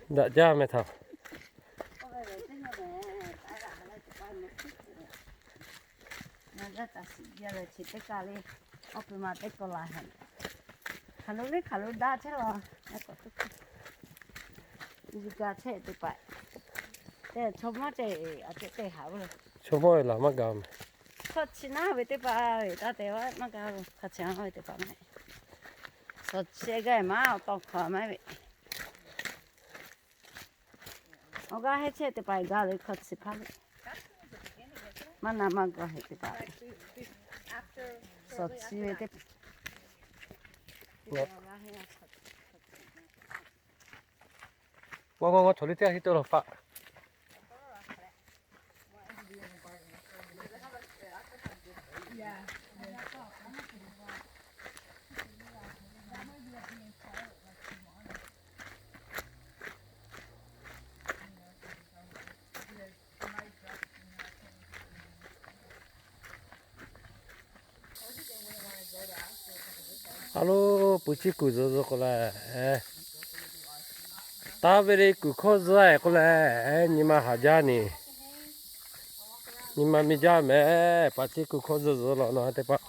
Daꞈ jaˇ meh htaꞈ. Ngaˬ g'aˇ taˍ shiˍ jaˇ leh chi teˇ kaˇ le, awˬ pui ma teˇ kaw la heh. Hk'aˬ lo le hk'aˬ lo daꞈ chehˇ la, a k'awꞈ tuˇ hk'e, yuˬ gaˬ chehˇ teˇ hpaˍ. Te chaw mawˇ ceh, a ceh teˇ haˍ ve. Chaw mawˇ ve laˬ maˇ gaˬ meh. Hk'aw chi naˉ ve teˇ hpaˍ ve taˇ te maˇ gaˬ ve, hk'aw chi naˉ ve teˇ hpaˍ maˇ. Suhˍ chi gaˇ maˇ awˬ tawˇ hk'aw maˇ ve. Awˬ g'aˇ heˆ chehˇ teˇ hpaˍ gaˬ ve hk'aw chi hpaˇ ve. Maˇ na maˇ gaˬ heˆ teˇ hpaˍ. Suhˍ chi ve teˇ Ngaˬ ngaˬ ngaˬ chaw liˇ teˇ g'aˇ hiˆ to lawˬ faˆ. A lo, puˍ ciˇ kuˬ zuhˬ zuhˬ k'o leh, taˇ ve le kuˬ hkawˇ zuhˬ k'o leh, nyi ma haˍ jaˇ ni. Nyi ma miˬ jaˇ meh, paˍ ciˇ kuˬ hkawˇ zuhˬ zuhˬ law nawˬ ha teˇ hpaˍ.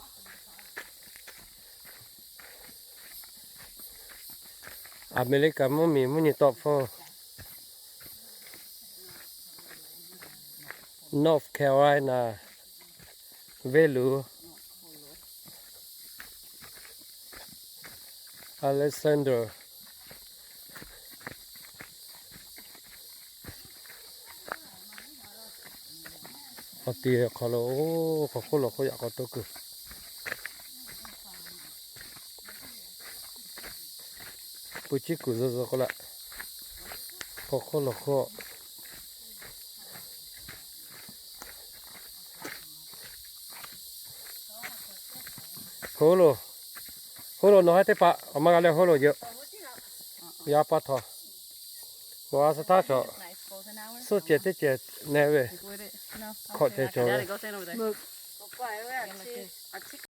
Aˍmeˍriˆkaˍ mvuhˇmiˬ mvuhˇ nyi tawˆ hpfuhˇ, North Carolina venˇ luˬ, Alexander awˬ ti hk'aw lo, k'awꞈ hk'oˆ lawˬ hk'oˆ yaꞈ k'aw toˇ kuiˬ. Puˍ ciˇ kuˬ zuhˬ zuhˬ k'o leh, k'awꞈ hk'oˆ lawˬ hk'oˆ. Ho lo, ho lo nawˬ ha teˇ hpaˍ awˬ ma g'a leh ho lo yoˬ. Yaˇ paˇ htaw, awˬ ha suh htaˇ chaw, suhˆ cehˬ teˇ cehˬ neh ve, hkawꞈ cehˬ cawˬ ve.